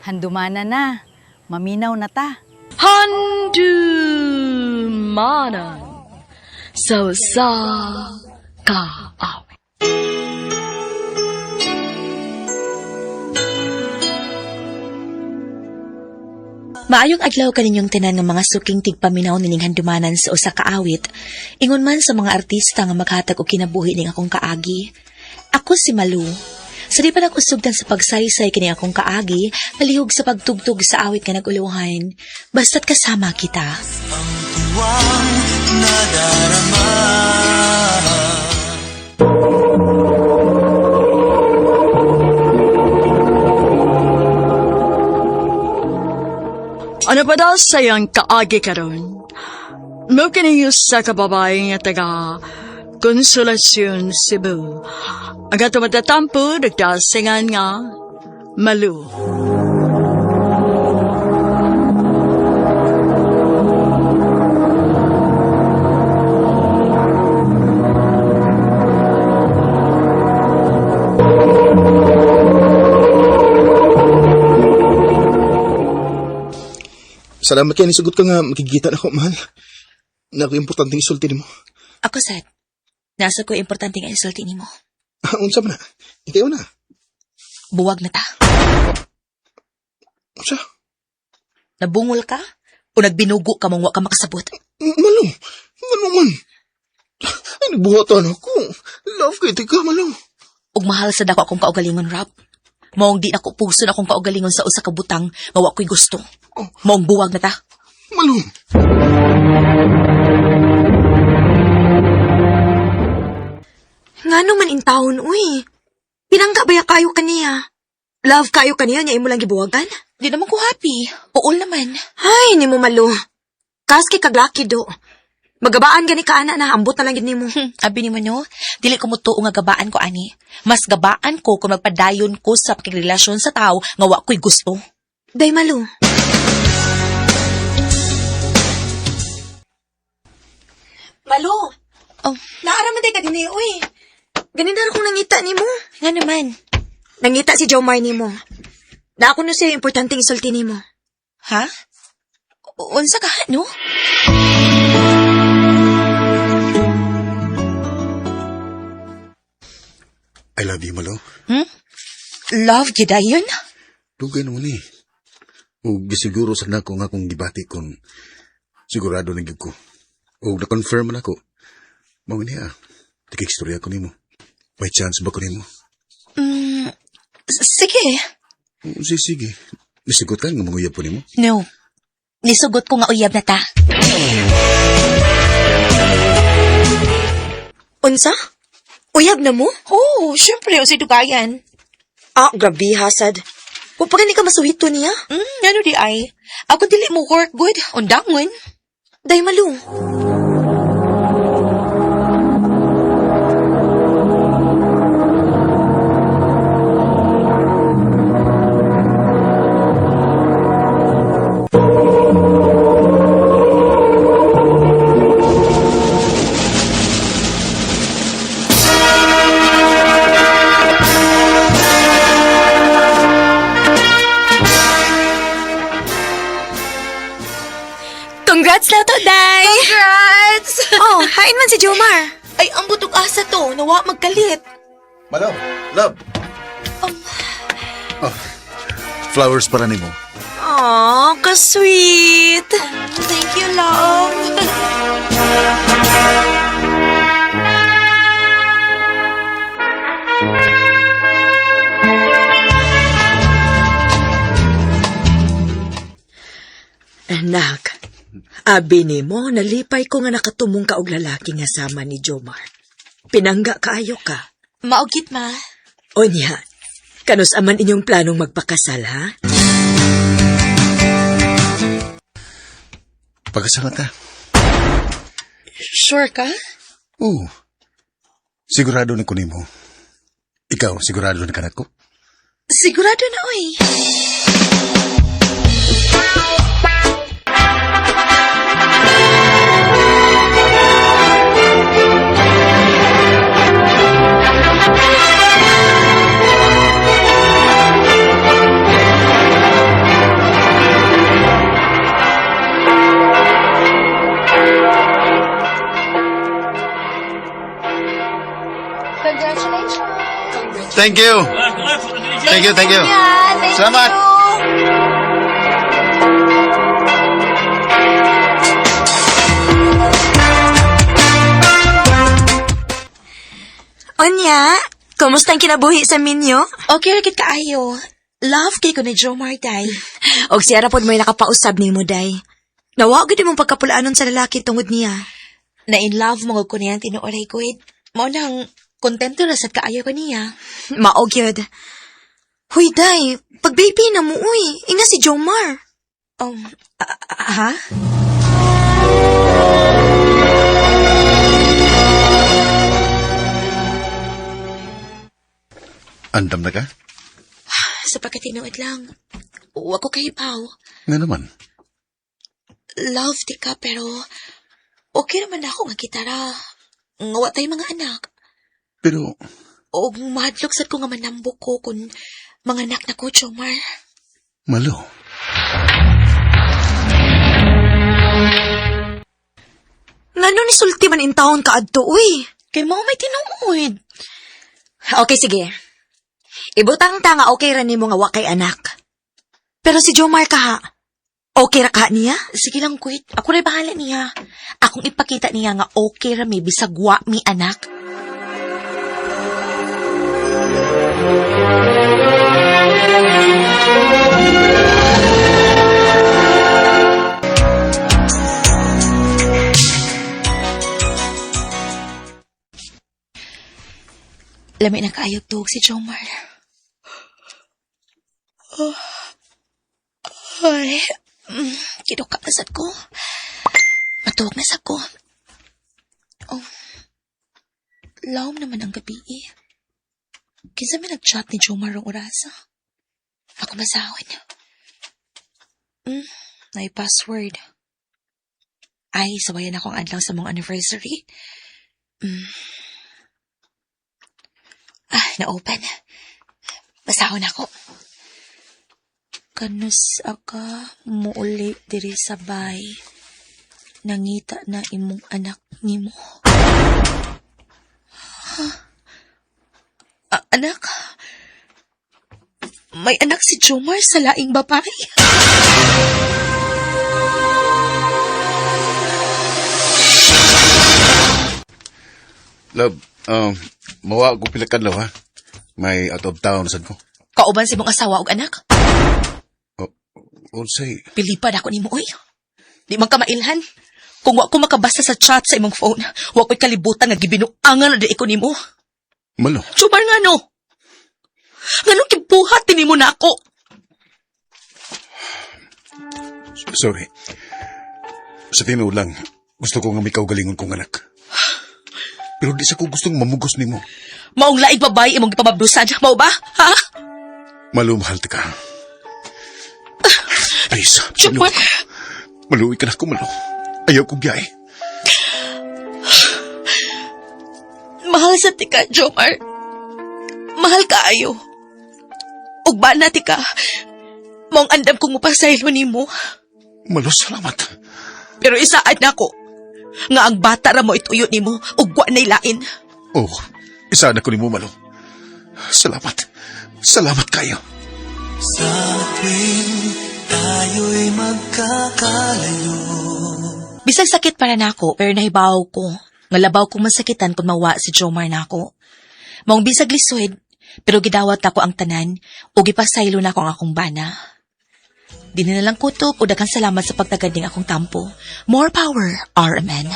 Handumana na. Maminaw na ta. Handumanan sa usa ka awit. Maayong adlaw kaninyong tanan nga mga suking tigpaminaw nining handumanan sa usa ka awit. Ingon man sa mga artista nga maghatag og kinabuhi ning akong kaagi. Ako si Malu. Sa di pa nag-usugdan sa pagsaysay kini akong kaagi, palihog sa pagtugtog sa awit nga nag-uluhan. Basta't kasama kita. Ano pa daw sayang kaagi karon? Mo kini sa kababae nga taga Konsolasyon, Cebu. Ang ato matatampo, nagdasingan nga Malu. Salamat kay nisugot ka nga makikita na ako, mahal. Na ako importanteng isulti nimo. Ako sad. Nasa ko importante nga isulti nimo. Ah, unsa man na? Ikaw na. Buwag na ta. Unsa? Nabungol ka? O nagbinugo ka mong wa ka makasabot? Malo. Ano man? Ay, nagbuhatan ako. Love kay tika, malo. Ug mahal sa dako akong kaugalingon, Rob. Maong di nako pugson akong kaugalingon sa usa ka butang nga wa ko'y gusto. Maong buwag na ta. Malo. Ngano man in taon, uy. Pinangga ba ya kayo kaniya? Love kayo kaniya niya imo lang gibuwagan? Di naman ko happy. Uol naman. Ay, nimo malo. Kaski kaglaki do. Magabaan gani ka ana na ambot na lang gid nimo. Abi nimo no, dili ko mutuo nga gabaan ko ani. Mas gabaan ko kung magpadayon ko sa pakigrelasyon sa tao nga wa ko'y gusto. Day malo. Malo. Oh. Naara man day ka dinhi, uy. Ganin na kong nangita nimo. Nga naman. Nangita si Jomar nimo. Na ako no siya importanteng isulti nimo. Ha? Unsa ka, no? I love you, Malo. Love gyud yun? Dugay naman eh. Ug gisiguro sa nako nga akong gibati kon sigurado na gyud ko. Ug na-confirm man ako. Mao ni ah. Tikigstorya ko nimo. May chance ba ko nimo? Sige. Sige, sige. Nisugot ka nga manguyab po nimo. No. Nisugot ko nga uyab na ta. Unsa? Uyab na mo? Oh, syempre, unsay dugayan. Ah, grabe hasad. Wa pa gani ka masuhito niya. Ano di ay? Ako dili mo work good. Undangon. Day malo. Congrats na to, Day! Congrats! Oh, hain man si Jomar. Ay, ang butog asa to. Nawa magkalit. Malo, love. Oh, flowers para nimo. Aw, ka-sweet. Thank you, love. Anak, abi nimo nalipay ko nga nakatumong ka og lalaki nga sama ni Jomar. Pinangga kaayo ka. Maugit, ma. Onya, kanus aman inyong planong magpakasal, ha? Pagkasama ta. Sure ka? Oo. Sigurado na ko nimo. Ikaw, sigurado na ka nako? Sigurado na, oy. Thank you. Thank you, thank you. Yeah, thank Salamat. you. Unya, kumusta ang kinabuhi sa minyo? Okay ra gid kaayo. Love kay ko ni Jomar, day. Og siya ra pod mo'y nakapausab nimo, day. Nawa gid imong pagkapulaanon sa lalaki tungod niya. Na in love mo ko niya tinuoray ko. Mao nang kontento ra sad kaayo ko niya. Mao gyud. Huy, day, pag baby na mo, uy. Inga si Jomar. Ha? Andam na ka? Sa pagkatinuod lang. Wa ko kahibaw. Nga naman. Love di ka pero okay naman ako nga gitara. Nga wa tay mga anak. Pero, Og mahadlok sad ko nga manambok ko kung mga anak na ko, Jomar. Malo. Ngano ni sulti man in town ka adto, uy. Kay mao may tinuod. Okay, sige. Ibutang ta nga okay ra nimo nga wa kay anak. Pero si Jomar kaha, okay ra ka niya? Sige lang, Kuit. Ako rin bahala niya. Akong ipakita niya nga okay ra mi bisag wa mi anak. Lami na kaayog tuog si Jomar. Oh. Ay, kinuka na sad ko. Matuog na sa ko. Oh. Lawom naman ang gabi eh. Kinsa may nag-chat ni Jomar ang orasa? Ako masahon. May password. Ay, sabayan ako ang adlaw sa mong anniversary. Ah, na-open. Basahon ako. Kanus aka muuli diri sa bay. Nangita na imong anak nimo. Ha? Anak? May anak si Jomar sa laing babae? Love, mawa ko pila kadlaw, ha? May out of town sad ko. Kauban sa imong asawa og anak? Oh, unsay, Pilipan ako nimo, oy. Di man ka mailhan. Kung wa ko makabasa sa chat sa imong phone, wa ko'y kalibutan nga gibinuangan na di ko nimo. Malo. Jomar nga no. Nganong gibuhat nimo na ako? Sorry. Sa tinuod lang, gusto ko nga may kaugalingon kong anak. Pero di sa ko gustong mamugos nimo. Maong laing babae imong gipamabdusan, mao ba? Ha? Malu, mahal ta ka. Please, Jomar. Maluwi ka na ako, Malu. Ayaw kong biyahe. Mahal sa tika, Jomar. Mahal kaayo. Ug bana tika. Maong andam kong mupasaylo nimo. Malu, salamat. Pero isaad nako nga ang bata ra mo ituyo nimo ug wa nay lain. Oh, isa na ko nimo, Malu. Salamat. Salamat kayo. Sa tuwing tayo'y magkakalayo. Bisag sakit para nako pero nahibaw ko nga labaw kong masakitan kung mawa si Jomar nako. Maong bisag lisod pero gidawat ako ang tanan ug gipasaylo nako ang akong bana. Di na lang kutob o daghang salamat sa pagtagad ning akong tampo. More power, RMN.